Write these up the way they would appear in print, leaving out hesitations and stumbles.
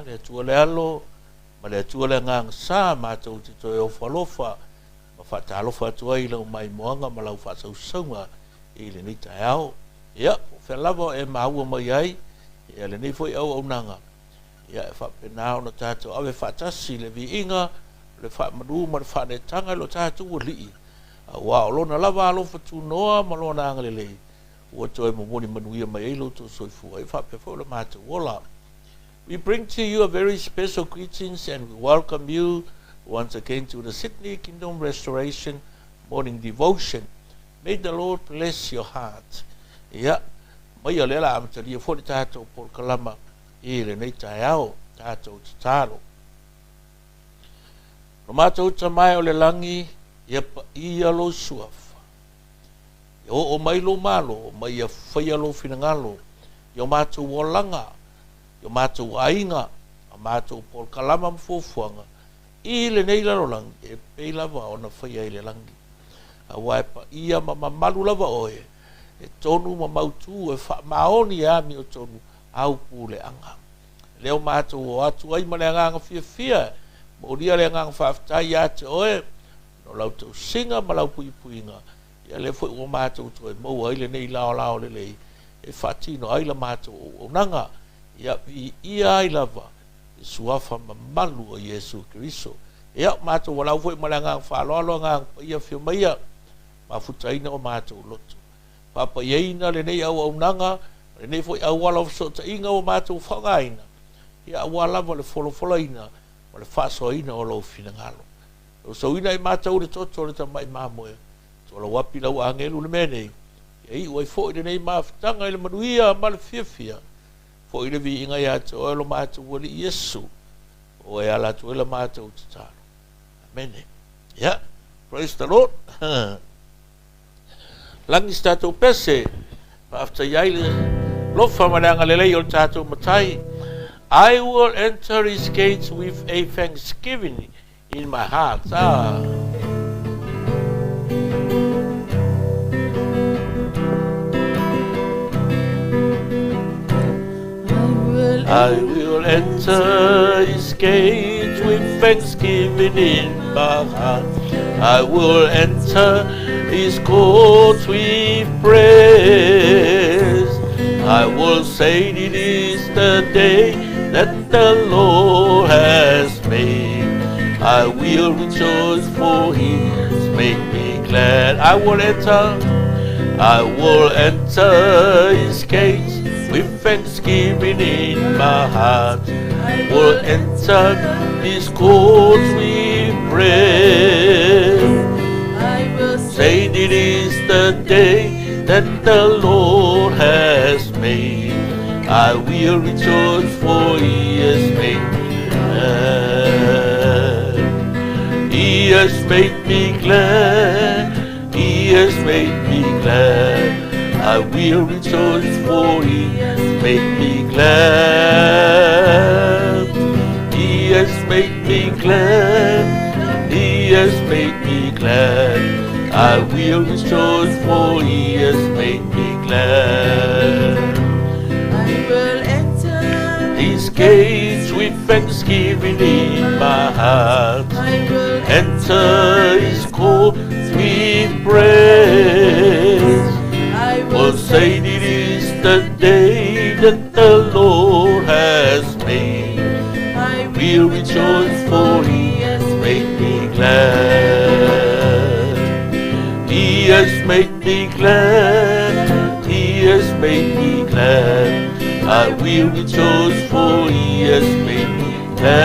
Le Atua le Alo ma le Atua le Agaga Sa, matou te toe ofo alofa ma faatalofa atu ai i lau maimoaga ma lau faasausauga i lenei taeao. Ia, po o fea lava o e maua mai ai ia lenei foi auaunaga, ia e faapena ona tatou ave faatasi le viiga, le faamanu ma le faaneetaga i lo tatou Alii, aua o Lona lava alofa tunoa ma Lona agalelei ua toe momoli manuia mai ai lo outou soifua e faapea foi o le matou ola. We bring to you a very special greetings and we welcome you once again to the Sydney Kingdom Restoration Morning Devotion. May the Lord bless your heart. Ia, mai o lea la amatalia foi le tatou polokalama i lenei taeao, tatou tatalo. Lo matou Tama e o le lagi, ia paia lou suafa. Ia oo mai lou malo, ma ia faia lou finagalo i o matou olaga, i o matou aiga, a matou polokalama ma fuafuaga i lenei lalolagi e pei lava ona faia i le lagi. Aua e paia ma mamalu lava oe, e tonu ma mautū e faamaoni e amiotonu au puleaga. Lea o matou o atu ai ma le agaga fiafia, molia le agaga faafetai ia te oe, no lau tausiga ma lau puipuiga, ia lea foi ua matou toe maua ai lenei laolao lelei e faatino ai la matou auaunaga, ia viia ai lava le suafa mamalu o Iesu Keriso. Ia, matou valaau foi ma le agaga faaaloalo, agaga paia afio maia, mafutaina o matou loto. Faapaiaina lenei auaunaga, lenei foi auala o fesootaiga ua matou faaaogaina, ia aua lava le folafolaina ma le faasoaina o lou finagalo. Tausauina i matou le toto o le tamai mamoe, tolau api lau agelu le mea nei, ia iu ai foi lenei mafutaga i le manuia ma le fiafia, foi le viiga ia te oe lo matou Alii Iesu, o e ala atu ai la matou tatalo. Amene. Yeah, praise the Lord. Lagi se tatou pese, faafetai ai le lofa ma le agalelei o le tatou Matai. I will enter his gates with a thanksgiving in my heart. Ah. I will enter his gates with thanksgiving in my heart. I will enter his courts with praise. I will say it is the day that the Lord has made. I will rejoice, for he has made me glad. I will enter his gates with thanksgiving in my heart. I will enter his courts with praise. I will say it is the day that the Lord has made. I will rejoice, for he has made me glad. He has made me glad. He has made me glad. I will rejoice, for he has made me glad. He has made me glad. He has made me glad. I will rejoice, for he has made me glad. I will enter his gates with thanksgiving in my heart. I will enter his courts with praise. I will say it is the day that the Lord has made. I will rejoice, for he has made me glad. He has made me glad. He has made me glad. I will rejoice, for he has made me glad.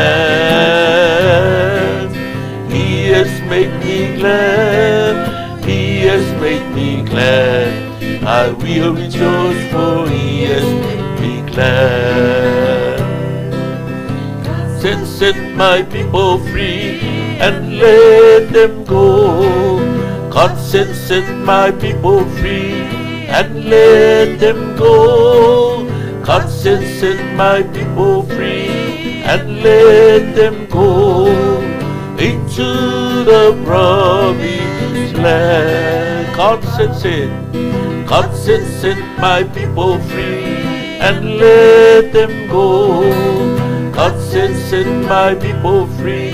He has made me glad. He has made me glad. I will rejoice, for he has made me glad. Set, set my people free and let them go. God said, set my people free and let them go. God said, set my people free and let them go into the promised land. God said, set, God said, set my people free and let them go. God God said, set my people free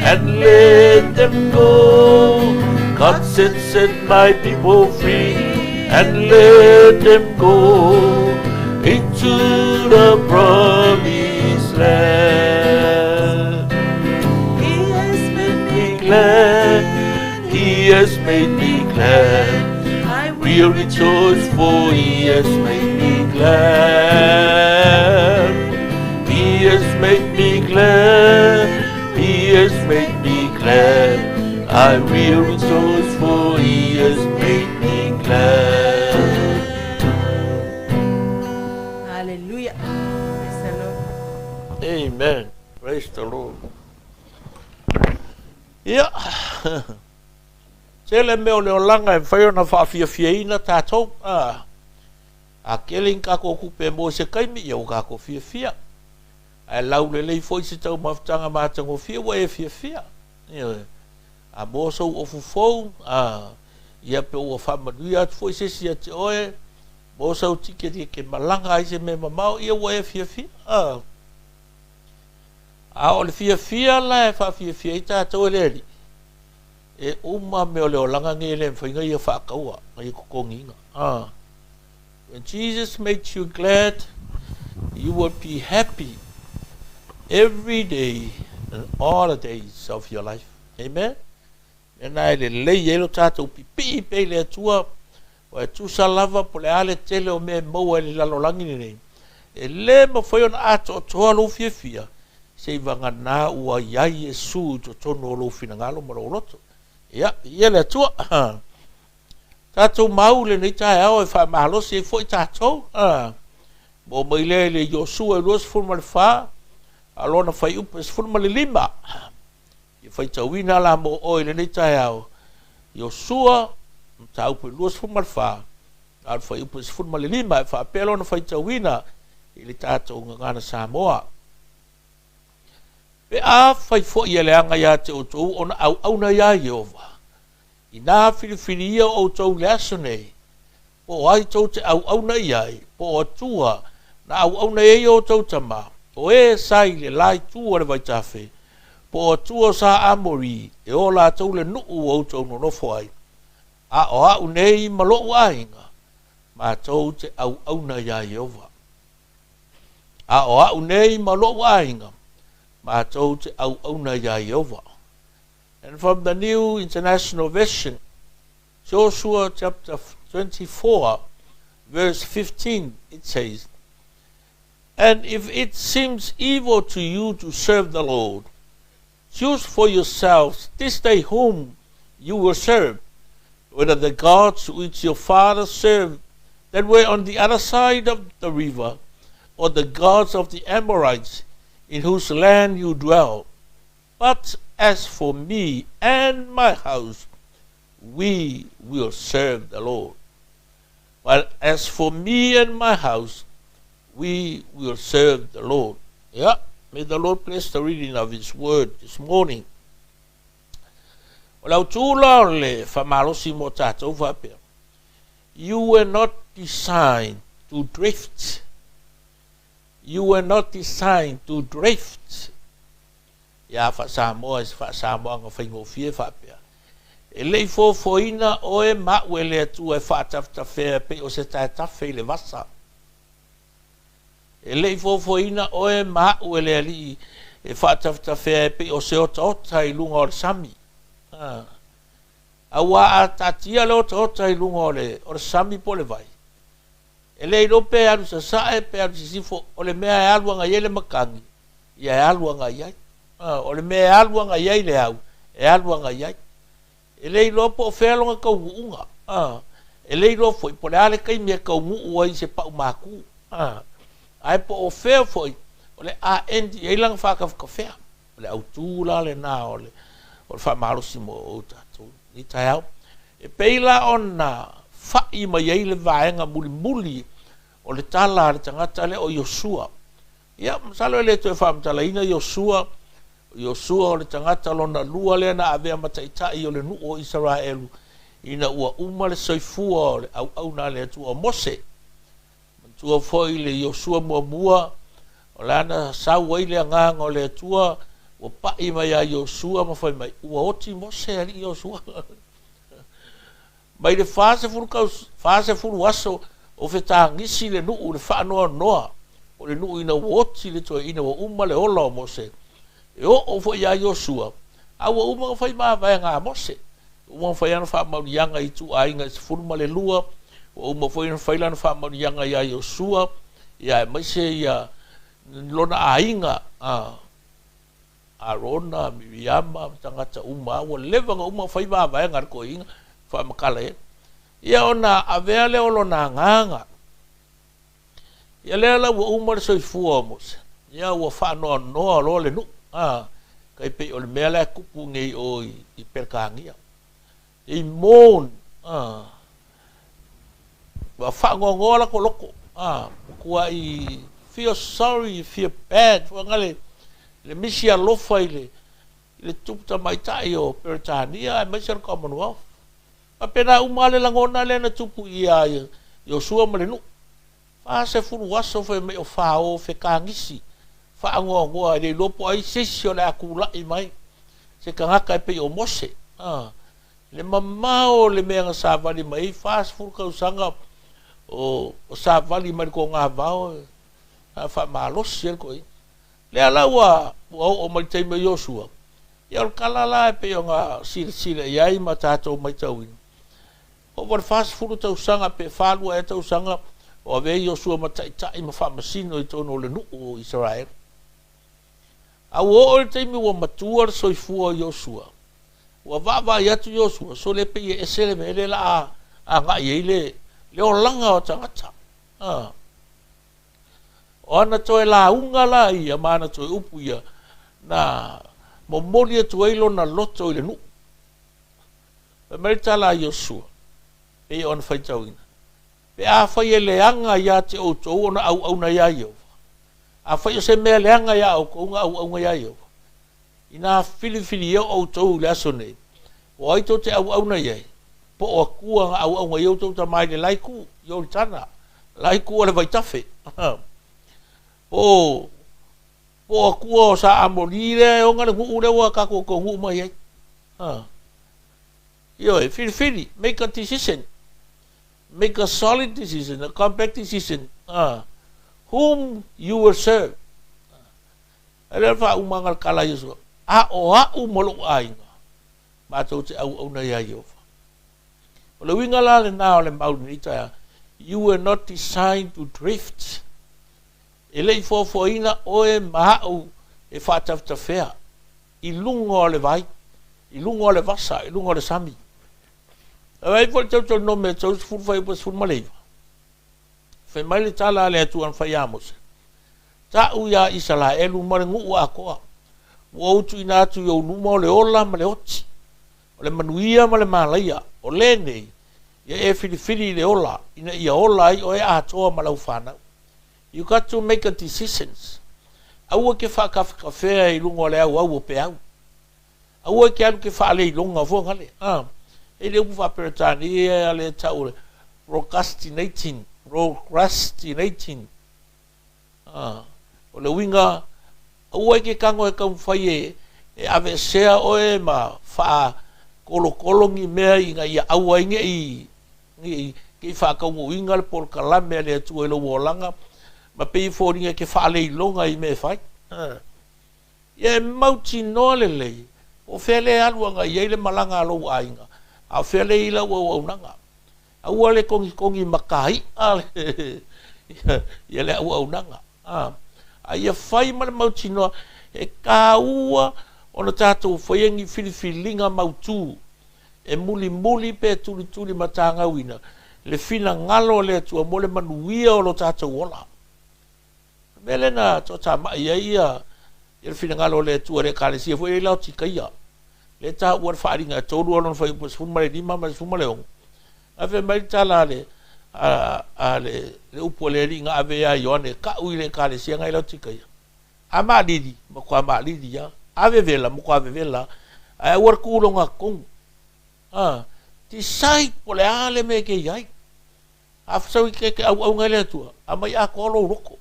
and let them go. God said, set my people free and let them go into the promised land. He has made me Me glad, He has made me glad. I We'll rejoice, for He has made me glad. He has made me glad. He has made me glad. I will rejoice, for He has made me glad. Hallelujah. Praise the Lord. Amen. Praise the Lord. Ia, tele mea o le olaga e mafai ona faafiafiaina tatou. A, a tele ni tatou tupe e maua i se taimi, ia ua tatou fiafia. Ae laulelei foi se taumafataga matagofie ua e fiafia. Ioe. A maua sou ofu fou, a, ia pe ua faamanuia atu foi se isi ia te oe, maua sau tiketi e te malaga ai i se mea mamao, ia ua e fiafia. A, a o le fiafia la e faafiafia ai tatou e le Alii, e uma mea o le olaga nei e le mafai ona ia faataua, na ia totogiina. A, when Jesus makes you glad, you will be happy every day and all the days of your life. Amen. Mea na e lelei ai lo tatou pipii pea i le Atua, aua e tusa lava po o le a le tele o mea e maua i le lalolagi lenei, e le mafai ona atoatoa lou fiafia seivagana ua i ai Iesu i totonu o lou finagalo ma lou loto. Ia, viia le Atua. Tatou mau i lenei taeao e faamalosi ai foi tatou. Maua mai lea i le Iosua e 24, a o lona fuaiupu e 15. Ia faitauina la mo oe i lenei taeao, Iosua, mataupu e 24, a o le fuaiupu e 15, e faapea lona faitauina i le tatou Gagana Samoa. Pe afai foi e leaga ia te outou ona auauna iā Ieova, inā filifilia outou i le aso nei, po o ai tou te auauna i ai, po o Atua na auauna i ai outou tama, o e sa i le la itu o le vaitafe, po o Atua o sa Amori, e o latou le nuu ua outou nonofo ai. A o a'u nei ma lo'u aiga, matou te auauna iā Ieova. A o a'u nei ma lo'u aiga, matou te auauna iā Ieova. And from the New International Version, Joshua chapter 24, verse 15, it says, And if it seems evil to you to serve the Lord, choose for yourselves this day whom you will serve, whether the gods which your fathers served that were on the other side of the river, or the gods of the Amorites in whose land you dwell. But as for me and my house, we will serve the Lord. But as for me and my house, we will serve the Lord. Yeah, may the Lord bless the reading of His word this morning. O le autū la o le faamalosi mo tatou faapea, You were not designed to drift. You were not designed to drift. Ia faa-Samoa i se faa-Samoaga faigofie faapea, E le i foafoaina oe ma a'u e le Atua e faatafetafea pei o se taetafe i le vasa. E le i foafoaina oe ma a'u e le Alii e faatafetafea e pei o se otaota i luga o le sami. Auā a taatia le otaota i luga o le, o le sami po o le vai, e le iloa pe alu sasae pe alu sisifo, o le mea e alu agai ai le matagi, ia e alu agai ai. O le mea e alu agai ai le au, e alu agai ai. E le iloa po o fea lona taunuuga. E le iloa foi po o le a le taimi e taunuu ai i se pau mākū. Ae po o fea foi o le a end i ai lana faatafetafea. O le autū la lena o le o le faamalosi mo o tatou i lenei taeao. E pei la ona fa'i mai ai le vaega mulimuli o le tala a le tagata lea o Iosua. Ia, masalo e le toe faamatalaina Iosua, o Iosua o le tagata lona lua lea na avea ma taitai o le nuu o Isaraelu ina ua uma le soifua o le auauna a le Atua o Mose. Manatua foi le Iosua muamua, O le a na sau ai le Agaga o le Atua ua pa'i mai ia Iosua ma fai mai, Ua oti Mose e alii Iosua. Mai le 40 kaus, 40 aso o fetagisi le nuu i le faanoanoa o le nuu ina ua oti le toeaina ua uma le ola o Mose. E oo foi iā Iosua, a ua uma ona fai mavaega a Mose. Ua uma ona fai ana faamaoniaga i ituaiga e 12, ua uma foi ona fai lana faamaoniaga iā Iosua, ia aemaise ia lona aiga, a Arona, Miriama ma tagata uma, ua leva ona uma ona fai mavaega a le toeaina, faamatala i ai. Ia ona avea lea o lona agaga. Ia lea la ua uma le soifua o Mose, ia ua faanoanoa loa le nuu, a, tai pei o le mea la e tupu nei o i Peretania. They mourn, a, ua faanoanoa latou loto, a, matuai feel sorry, feel bad, fuaga le, le misi alofa i le, i le tupu tamaitai o Peretania aemaise le Commonwealth. Faapena uma lava le lagona lea na tupu ia Iosua ma le nuu. 40 aso fai mai o fao fetagisi faanoanoa e le iloa po o ai se isi o le a tulai mai se tagata e pei o Mose. A, le mamao o le mea na savali mai ai 40 tausaga o savali mai le togavao a faamalosi ai le toeaina. Lea la ua oo mai le taimi o Iosua, ia o le tala la e pei ona silasila i ai ma tatou matauina, ova i le 40 tausaga pe 42 ea tausaga o avea Iosua ma taitai ma faamasino i totonu o le nuu o Isaraelu. A ua oo i le taimi ua matua le soifua o Iosua, ua vaavaai atu Iosua, sole pei e ese le mea lea o le a agai i ai le olaga o tagata. O ana toe lauga la ia ma ana toe upu ia na momoli atu ai lona loto i le nuu. Fai mai le tala a Iosua, pei ona faitauina, Pe afai e leaga ia te outou ona auauna iā Ieova, afai o se mea leaga iā outou ona auauna iā Ieova, inā filifilia outou i le aso nei, po o ai tou te auauna i ai, po o Atua na auauna i ai outou tama i le la itu, Ioritana, la itu o le vaitafe, po o po o Atua o sa Amori lea e ona le nuu lea ua tatou taunuu mai ai. Ioe, filifili, make a decision. Make a solid decision, a compact decision, whom you will serve. E le o le faaumaga o le tala a Iosua, A o aʻu ma loʻu aiga, matou te auauna iā Ieova. O le uiga la lena o le mau i lenei taeao, you were not designed to drift. E le i foafoaina oe ma aʻu e faatafetafea i luga o le vai, i luga o le vasa, i luga o le sami. E vaai foi le Teutorinome e 30 fuaiupu e 19. Fai mai le tala a le Atua na fai ia Mose, Taʻu iā Isalaelu ma le nuu atoa, ua ou tuuina atu i ou luma o le ola ma le oti, o le manuia ma le malaia, o lenei, ia e filifili i le ola, ina ia ola ai oe atoa ma lau fanau. You got to make a decisions. Aua ke faakafekafea i luga o le auau o peau. Aua e ke alu ke faaleiloga fua gale. A, e le upu faa-Peretania ia le tau o le procrastinating, procrastinating. A, o le uiga, aua e ke tago e taumafai e, e aveesea oe ma faakolokolo ni mea ina ia aua ai neʻi, neʻi te i faataunuuina le polokalame a le Atua i lou olaga, ma pei e foliga e ke faaleiloga i mea e fai. A. Ia e mautinoa lelei, po o fea le alu agai i ai le malaga a lou aiga, a o fea le i lau auaunaga. Aua le togitogi makaiʻa ia le auaunaga, a ia fai ma le mautinoa, he taua ona tatou faia ni filifiliga mautū e mulimuli pe tulituli matagauina le finagalo o le Atua mo le manuia o lo tatou ola. O le mea lea na toatamai ai ia le finagalo o le Atua i le Ekalesia foi lea i Laotikaia, lea e taua le faaaliga e tolu o lona fuaiupu e 15 ma le 16. Ae fai mai le tala a le, a, a le, le upu a le Alii na ave ia Ioane e taʻu i le Ekalesia na i Laotikaia, A maalili, matua maalili lava. A vevela, matua vevela lava. Ae aua le tu logatonu. A, decide po o le a le mea e te i ai. A sau i te auauna e le Atua, aumai atoa lou loto.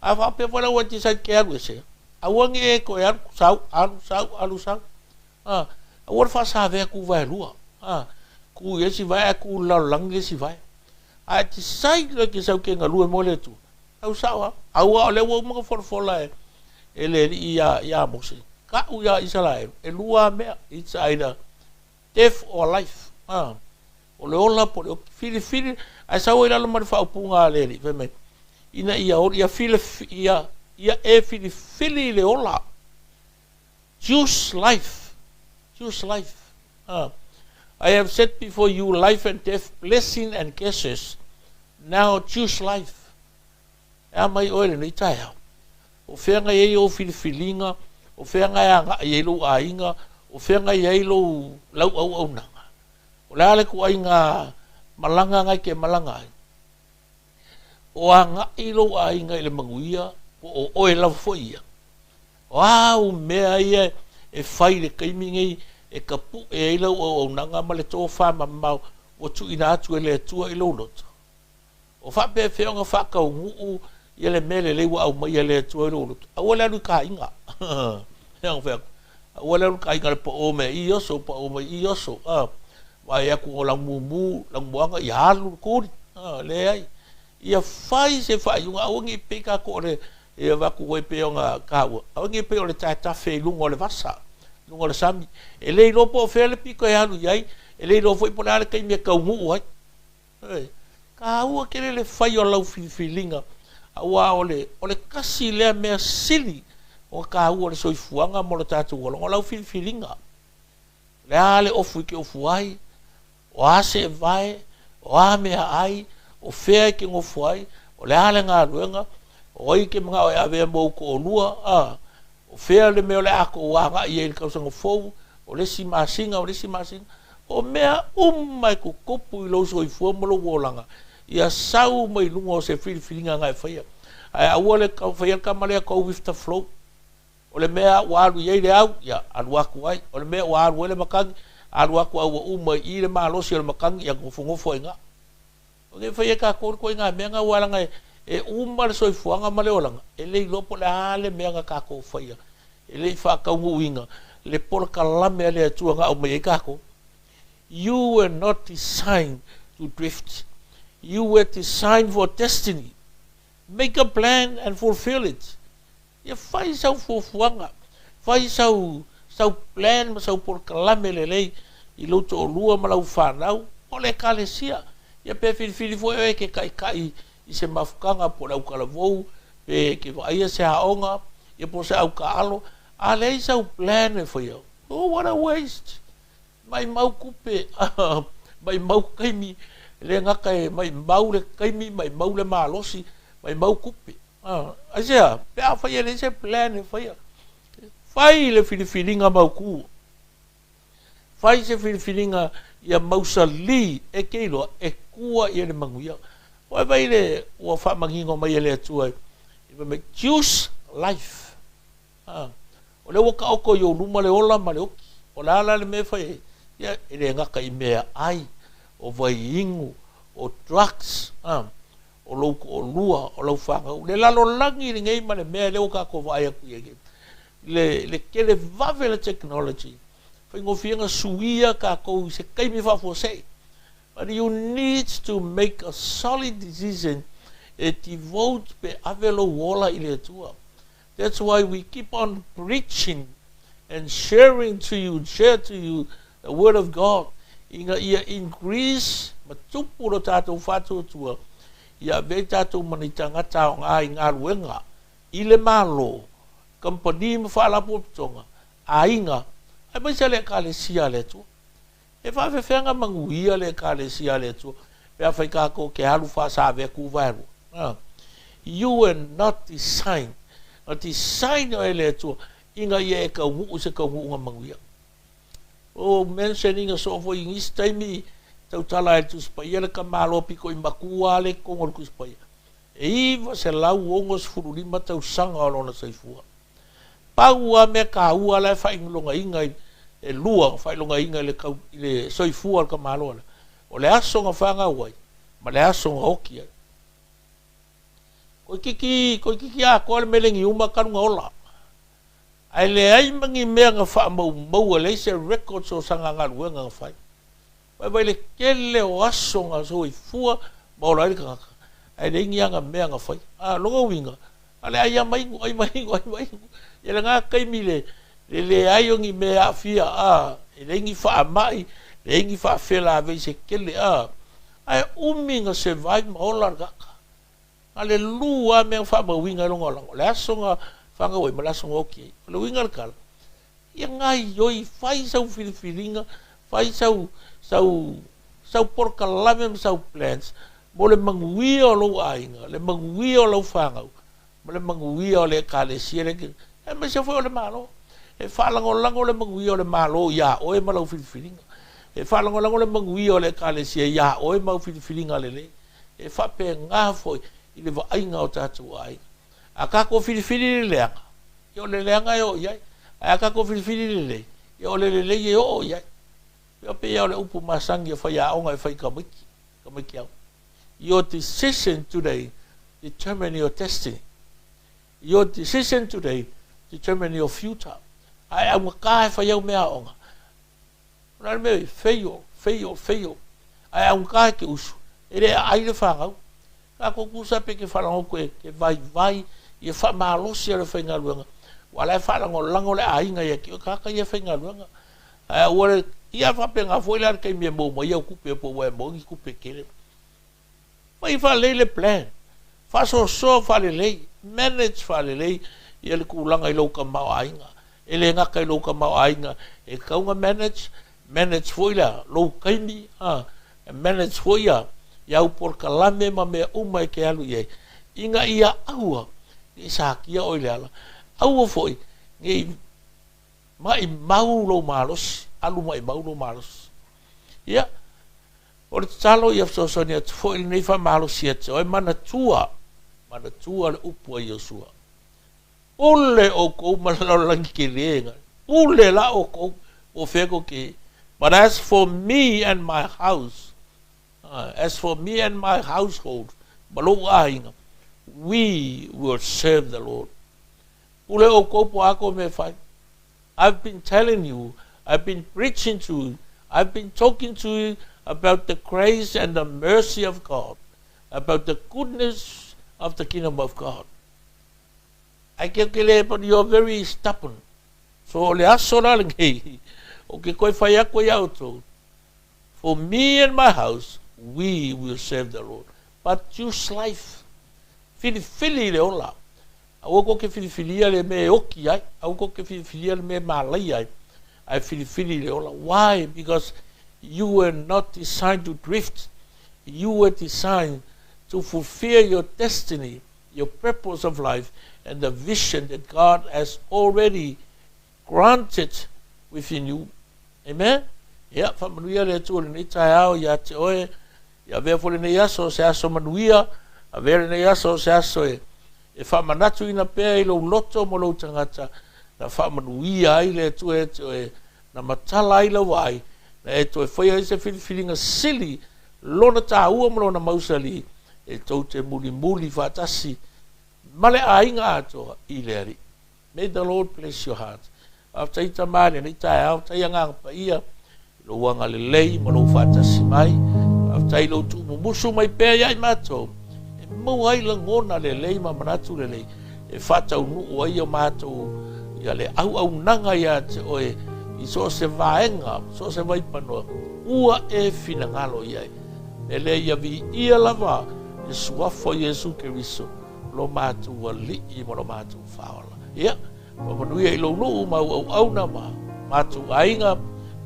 A faapea foi la ua e decide e te alu ese, aua ne i e toe alu, sau, alu, sau, alu, sau. A, aua le faasavea tu vaelua. A, tu i le isi vae ae tu i le lalolagi le isi vae. A e decide loa e te sau e te galue mo le Atua, sau sao lava. Aua o lea ua uma ona folafola e, e le Alii iā, iā Mose, Tau iā Isaraelu, e lua lava mea, it's either death or life. A, o le ola po o le oki. Filifili, ae sau ai i lalo ma le faaupuga a le Alii, fai mai, ina ia, ia, fili, ia, ia e filifili i le ola. Choose life. Choose life. I have set before you life and death, blessing and curses. Now choose life. E a mai oe lenei taeao. O fea na i ai ou filifiliga, o fea na e agai ai lou aiga, o fea na i ai lou lau auaunaga. O le a le ituaiga malaga na e te malaga ai? O agai lou aiga i le manuia, po o oe lava foi ia. O a au mea ia e fai i le taimi nei e tapuʻe ai lau auaunaga ma le tofamamao ua tuuina atu e le Atua i lou loto? O faapefea ona faataunuu ia le mea lelei ua aumaia e le Atua i lou loto? Aua le alu i ka aiga. E ona fai atu, aua le alu i ka aiga le pao mai i oso, pao mai i oso. Vaai atu o laumumu, laumuaga, ia alu le kuli. Leai. Ia fai se faaiuga, aua ne i pei tatou o le E avatu ai pei ona taua, aua ne i pei o le taetafe i luga o le vasa, i luga o le sami. E le iloa po o fea le pito e alu i ai, e le iloa foi po o le a le taimi e taunuu ai. E taua tele le fai o lau filifiliga, aua o le, o le tasi lea mea sili ona taua o le soifuaga mo le tatou olaga, o lau filifiliga. O le a le ofu e te ofu ai, o a se vae, o a mea ai, o fea e te nofo ai, o le a le galuega, o ai e te manao e avea ma ou toalua, a, o fea le mea o le a tou agai ai i le tausaga fou, o le isi masina, o le isi masina. O mea uma e tutupu i lou soifua ma lou olaga, ia sau mai luga o se filifiliga na e faia. Ae aua le faia le tama lea go with the flow. O le mea ua alu i ai le au, ia alu atu ai. O le mea ua alu ai le matagi, alu atu a ua uma i i le malosi o le matagi, ia nofonofo ai i ina. O le fai e tatou le ituaiga mea lena, aua leaga e uma le soifuaga ma le olaga, e le iloa po o le a le mea na tatou faia, e le i faataunuuina le polokalame a le Atua na aumai ai tatou. You were not designed to drift. You were designed for destiny. Make a plan and fulfill it. Ia fai sau fuafuaga, fai sau sau plan ma sau polokalame lelei i lou toalua ma lau fanau po o le Ekalesia. Ia pe filifili foi oe e te taitai i se mafutaga po o le autalavou, pe e te vaaia se aoga, ia po o se autaaalo, a leai sau plan e faia, oh what a waste! Maimau tupe, maimau taimi, e le gata e maimau le taimi, maimau le malosi, maimau tupe. Aisea, pe afai e leai se plan e faia, fai le filifiliga mautu. Fai se filifiliga ia mausali e te iloa e tua i ai le manuia. Ua vaai le ua faamanino mai e le Atua i fai mai, choose life. O lea ua taoto i ou luma le ola ma le oki. O le a la le mea e fai ai? Ia, e le gata i meaai, o vaiinu, o drugs, o lou toalua, o lau fanau. Le lalolagi lenei ma le mea lea ua tatou vaai atu i ai nei, le, le tele vave le technology, faigofie ona suia tatou i se taimi faafuasei. But you need to make a solid decision e devote pe ave lou ola i le Atua. That's why we keep on preaching and sharing to you, share to you the word of God ina ia increase ma tupu lo tatou faatuatua ia ave ai tatou ma ni tagata aoga i galuega i le Malo, kamupani ma faalapotopotoga, aiga, aemaise le Ekalesia a le Atua. E faafefea manuia le Ekalesia a le Atua pe afai tatou te alu faasavea tuvaelua? You were not designed, na design oe e le Atua ina ia e taunuu i se taunuuga manuia. O mention-ina soo foi i nisi taimi, tautala ai le Tusi Paia le tamaloa pito i matua lea i totonu o le Tusi Paia. E 965 tausaga o lona soifua. Pau lava mea taua la e faailogaina i, e lua faailogaina i le tau, i le soifua o le tamaloa lea, o le aso na fanau ai ma le aso na oti ai. Toeitiiti, toeitiiti atoa le meleniuma talu ona ola. Ae leai ma ni mea na faamaumaua, leai se records o sana galuega na fai. Vaivai le tele o aso na soifua ma ola ai le tagata, ae leai ni ana mea na fai. A lona uiga, a le ai lava ma inu, ai ma inu, ai ma inu. Ia lena taimi le le leai o ni mea e aafia, a e leai ni faamai, leai ni faafelaavei se tele, a ae umi na survive ma ola le tagata. Na o le lu lava mea na faamauina ai lona olaga, o le aso na fanau ai ma le aso na oti ai. O le uiga o le tala, ia gaoioi, fai sau filifiliga, fai sau, sau, sau polokalame ma sau plans mo le manuia o lou aiga, le manuia o lau fanau, ma le manuia o le Ekalesia lea e te, aemaise foi o le Malo. E faalagolago le manuia o le Malo iā oe ma lau filifiliga. E faalagolago le manuia o le Ekalesia iā oe ma au filifiliga lelei. E faapena foi i le vaaiga o tatou aiga. A tatou filifili le leaga, ia o le leaga e oo i ai. Ae a tatou filifili le lelei, ia o le lelei e oo i ai. Ia pei lava o le upu masani a faiaoga e fai i tamaiti, tamaiti aoga. Your decision today determine your destiny. Your decision today determine your future. A e augata e fai au mea aoga, O le a le mea e fail, fail, fail, ae augata e te usu, e le aai le fanau. Tatou tusa pe te faalagoto e te vaivai ia faamalosi a le faigaluega, aua la e faalagolago le aiga ia te oe, tagata ia e faigaluega. Ae aua le, ia faapena foi la le taimi e maua mai au tupe po ua e maua ni tupe tele. Fai faalelei le plan, faasoasoa faalelei, manage faalelei ia le tulaga i lou tamaoaiga. E le gata i lou tamaoaiga e tatau ona manage, manage foi la lou taimi, a, manage foi ia au polokalame ma mea uma e te alu i ai, ina ia aua ne i satia oe i le ala, aua foi ne i maimau lou malosi, alu maimau lou malosi. Ia, O le tatalo ia fesoasoani atu foi lenei faamalosi ia te oe, manatua, manatua le upu a Iosua. Pule oukou ma le lalolagi tele, pule la oukou, po o fea tou te i ai. But as for me and my house, as for me and my household, ma lou aiga, we will serve the Lord. Pule oukou po o a tou mea e fai. I've been telling you, I've been preaching to you, I've been talking to you about the grace and the mercy of God, about the goodness of the kingdom of God. Ai ke ke le, but you're very stubborn. So o le aso la lenei, o ke koe whai ako i outou. For me and my house, we will serve the Lord. But choose life. Filifili le ola. Aua kou te filifilia le mea e oki ai, aua kou te filifilia le mea e mālaia ai, ae filifili le ola. Why? Because you were not designed to drift. You were designed to fulfill your destiny, your purpose of life, and the vision that God has already granted within you. Amen? Ia, faamanuia le Atua i lenei taeao ia te oe. Ia avea foi lenei aso o se aso manuia, avea lenei aso o se aso e, e faamanatuina pea i lou loto ma lou tagata, na faamanuia ai le Atua ia te oe, na matala ai lau vaai, na e toe faia ai se filifiliga sili lona tāua ma lona mausali e tou te mulimuli faatasi ma le aiga atoa i le Alii. May the Lord bless your heart. Faafetai Tama i lenei taeao, faafetai Agaga Paia i lou agalelei ma lou faatasi mai. Faafetai i lou tuumumusu mai pea ia i matou e maua ai lagona lelei ma manatu lelei e faataunuu ai o matou ia le auaunaga ia te oe i so o se vaega, so o se vaipanoa ua e finagalo i ai. Mea lea ia viia lava le Suafa o Iesu Keriso lo matou Alii ma lo matou Faaola. Ia, faamanuia i lou nuu ma au auauna ma matou aiga,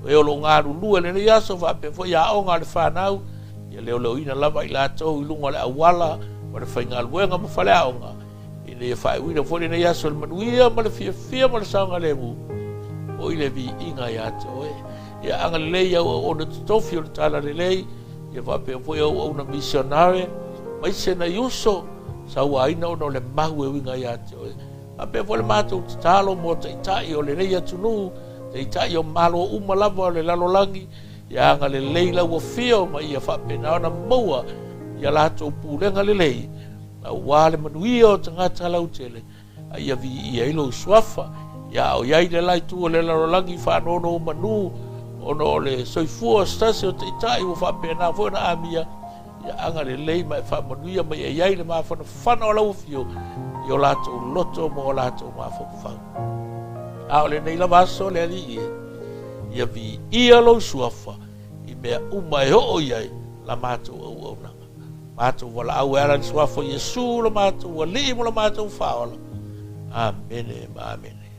o e o lo o galulue i lenei aso faapea foi aoga a le fanau, ia leoleoina lava i latou i luga o le auala ma le faigaluega ma faleaoga, ina ia faaiuina foi lenei aso i le manuia ma le fiafia ma le saogalemu o i le viiga ia te oe. Ia agalelei au auauna totofi o le Talalelei, ia faapea foi auauna misionare, aemaise nai uso sauaina ona o le mau e uiga ia te oe. Faapea foi le matou tatalo mo taitai o lenei atunuu, taitai o Malo uma lava o le lalolagi, ia agalelei lau afio ma ia faapena ona maua ia latou pulega lelei Auā le manuia o tagata lautele, a ia viia ai lou suafa. Ia a o i ai le la itu o le lalolagi i faanonomanu ona o le soifua o se tasi o taitai ua faapena foi ona amia, ia agalelei ma e faamanuia mai e i ai le mafanafana o lau afio i o latou loto ma o latou mafaufau. A o lenei lava aso le Alii e, ia viia lou suafa i mea uma e oo i ai la matou auaunaga. Matou valaau e ala i le suafa o Iesu lo matou Alii ma lo matou Faaola. Amene ma amene.